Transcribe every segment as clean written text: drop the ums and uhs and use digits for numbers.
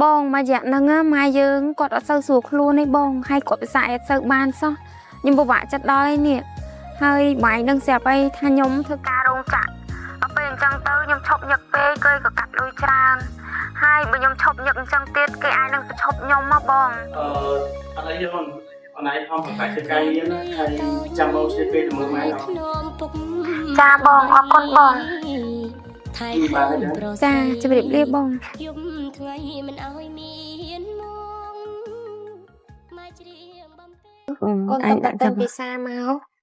បងមួយរយៈហ្នឹងណាម៉ែយើងគាត់អត់សូវស្រួលខ្លួនទេបងហើយគាត់ពិសាអត់សូវបានសោះខ្ញុំពិបាកចិត្តដល់ហើយនេះហើយបាយនឹងស្រាប់អីថាខ្ញុំធ្វើការរោងចក្រដល់ពេលអញ្ចឹងទៅខ្ញុំឈប់ញឹកពេកគេក៏កាត់លុយច្រើនហើយបើខ្ញុំឈប់ញឹកអញ្ចឹងទៀតគេអាចនឹងប្រឈប់ខ្ញុំមកបង អឺអត់អីទេអូនអូនឯងខំប្រកាសធ្វើការងារណាហើយចាំបងជួយពេលទៅមើលម៉ែអត់ ចាបងអរគុណបង ថែកូនប្រុស ចាជម្រាបលាបង យំថ្ងៃមិនឲ្យមានមុងម៉ែច្រៀងបំពេ កូន អញ ទៅ ដាក់ចាំ ទិញពិសាមក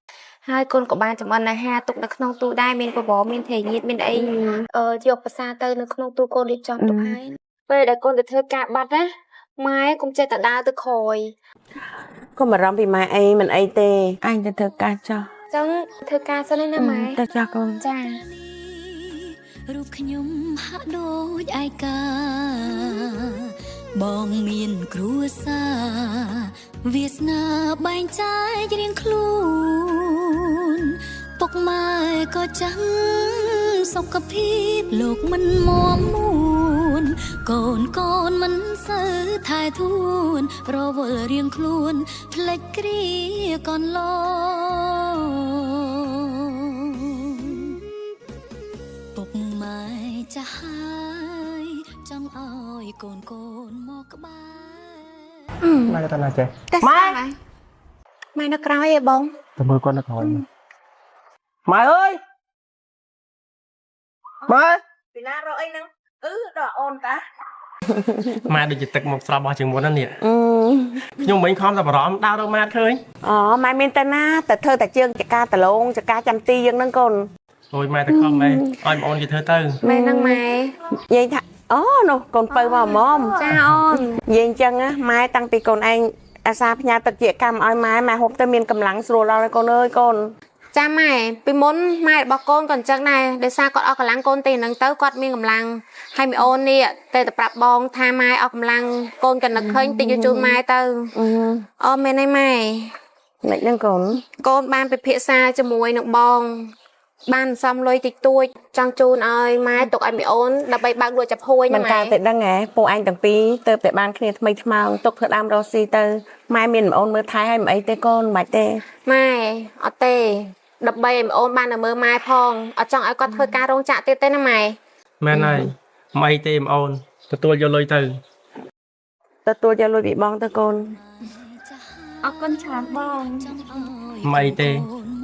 ហើយកូនក៏បានចម្អិនអាហារទុកនៅក្នុងទូដែរមានបបរមានត្រីងៀតមានអីអឺយកភាសាទៅនៅក្នុងទូកូនរៀបចំទុកហើយពេលដែលកូនទៅធ្វើការបាត់ណាម៉ែកុំចេះតែដើរទៅក្រោយ កុំបារម្ភពីម៉ែអីមិនអីទេ អញទៅធ្វើការចោះ អញ្ចឹងធ្វើការសិនហើយណាម៉ែ ទៅចោះកូន ចា រូបខ្ញុំហាក់ដូចឯកាបងមានគ្រួសារវាសនាបែងចែករៀងខ្លួនពុកម៉ែក៏ចាំសុខភាពលោកមិនមមួនកូនកូនមិនសូវថែធួនរវល់រៀងខ្លួនភ្លេចគ្រាកន្លង ពុកម៉ែចាស់ហើយចង់ឲ្យកូនកូនមកក្បែរ ម៉ែទៅណាចេះ តែស្អាតម៉ែម៉ែនៅក្រោយឯងបង ទៅមើលគាត់នៅក្រោយម៉ែអើយម៉ែ ពីណារកអីហ្នឹងអឺដល់អូនតា ម៉ែដូចជាទឹកមកស្រស់របស់ជាងមុនហ្នឹងនេះ អឺ ខ្ញុំមិញខំតែបារម្ភដើររកម៉ែអត់ឃើញ អូម៉ែមានទៅណាតែធ្វើតែជើងចកាដលងចកាចាំទីយើងហ្នឹងកូន អូយម៉ែទៅខំអីឲ្យបងអូនគេធ្វើទៅ ម៉ែហ្នឹងម៉ែ និយាយថាអូនោះកូនពៅមកហ្មង ចាអូន និយាយអញ្ចឹងណាម៉ែតាំងពីកូនឯងអាសាផ្ញើទឹកជាកម្មឲ្យម៉ែម៉ែហូបទៅមានកម្លាំងស្រួលដល់ហើយកូនអើយកូន ចាម៉ែពីមុនម៉ែរបស់កូនក៏អញ្ចឹងដែរដោយសារគាត់អស់កម្លាំងកូនទេហ្នឹងទៅគាត់មានកម្លាំងហើយមីអូននេះតែតែប្រាប់បងថាម៉ែអស់កម្លាំងកូនក៏នឹកឃើញតិចយកជូនម៉ែទៅ អឺ អូមែនហើយម៉ែ មិនហ្នឹងកូនក ូនបានពិភាក្សាជាមួយនឹងបង បានសំលុយតិចតួចចង់ជូនឲ្យម៉ែទុកឲ្យមីអូនដើម្បីបើកលក់ចាប់ហួយ មិន ណាម៉ែ កើតតែដឹងហ៎ពួកឯងទាំងពីរទៅតែបានគ្នាថ្មីថ្មោងទុកធ្វើដើមរកស៊ីទៅម៉ែមានប្អូនមើលថែឲ្យមិនអីទេកូនមិនបាច់ទេ ម៉ែអត់ទេដើម្បីឲ្យមីអូនបាននៅមើលម៉ែផងអត់ចង់ឲ្យគាត់ធ្វើការរោងចក្រទៀតទេណាម៉ែ មែនហើយមិនអីទេបងអូនទទួលយកលុយទៅ ទទួលយកលុយពីបងទៅកូន អរគុណច្រើនបង មិនអីទេ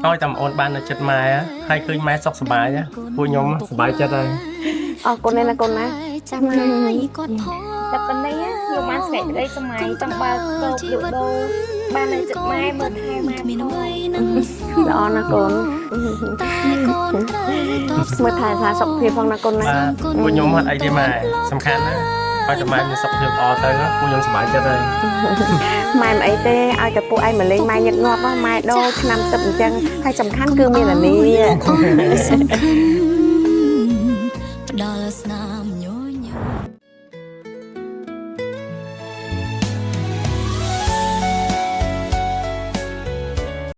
ឲ្យតែបងអូនបាននៅចិត្តម៉ែហើយឃើញម៉ែសុខសប្បាយពួកខ្ញុំសប្បាយចិត្តហើយ អរគុណណាស់ណាកូនណា ចាំម៉ែគាត់ផង តែប៉ុណ្ណេះខ្ញុំបានស្រែកក្តីសម័យចង់បើកតូបលក់ដូរបាននៅចិត្តម៉ែមើលថែម៉ែ គ្មាន ផង អ្វីនឹងស ល្អណាស់កូន តែកូនត្រូវតបស្នង មើលថែសារសុខភាពផងណាកូនណា បាទពួកខ្ញុំអត់អីទេម៉ែសំខាន់ណាឲ្យតែម៉ែមានសុខភាពល្អទៅពួកខ្ញុំសប្បាយចិត្តហើយ ម៉ែមិនអីទេឲ្យតែពួកឯងមកលេងម៉ែញឹកញាប់ហ៎ម៉ែដូរឆ្នាំទឹកអញ្ចឹងហើយសំខាន់គឺមានអានេះ សំខាន់ផ្ដល់ស្នា